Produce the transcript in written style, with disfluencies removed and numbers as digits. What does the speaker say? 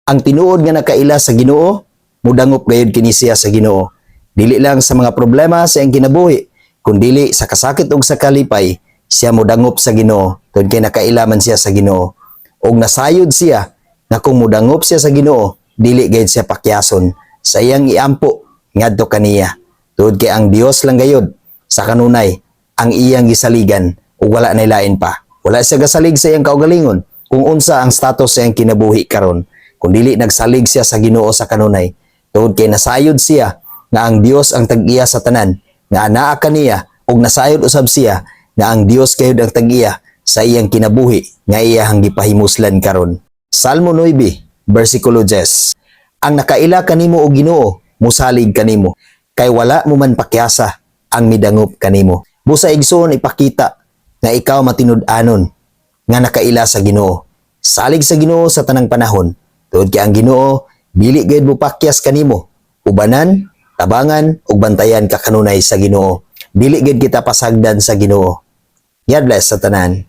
Ang tinuod nga nakaila sa Ginoo, mudangop gayud kini siya sa Ginoo. Dili lang sa mga problema sa iyang kinabuhi, kundili sa kasakit ug sa kalipay, siya mudangop sa Ginoo tungod kay nakaila man siya sa Ginoo. Ug nasayod siya nga kung mudangop siya sa Ginoo, dili gayud siya pakyason sa iyang iampo ngadto kaniya. Tungod kay ang Dios lang gayud sa kanunay ang iyang gisaligan ug wala nay lain pa. Wala siya gasalig sa iyang kaugalingon kung unsa ang status sa iyang kinabuhi karon, kundili nagsalig siya sa Ginoo sa kanunay. Tungod kay nasayod siya nga ang Dios ang tag-iya sa tanan, nga anaa kaniya, ug nasayod usab siya nga ang Dios gayud ang tag-iya sa iyang kinabuhi nga iyahang gipahimuslan karon. Salmo 9, versikulo 10. Ang nakaila kanimo, o Ginoo, musalig kanimo, kay wala mo man pakyasa ang midangop kanimo. Busa, igsoon, ipakita nga ikaw matinud-anon nga nakaila sa Ginoo. Salig sa Ginoo sa tanang panahon. Tungod kay ang Ginoo dili gayud mo pakyas kanimo. Ubanan, tabangan ug bantayan ka kanunay sa Ginoo. Dili gayud kita pasagdan sa Ginoo. God bless sa tanan.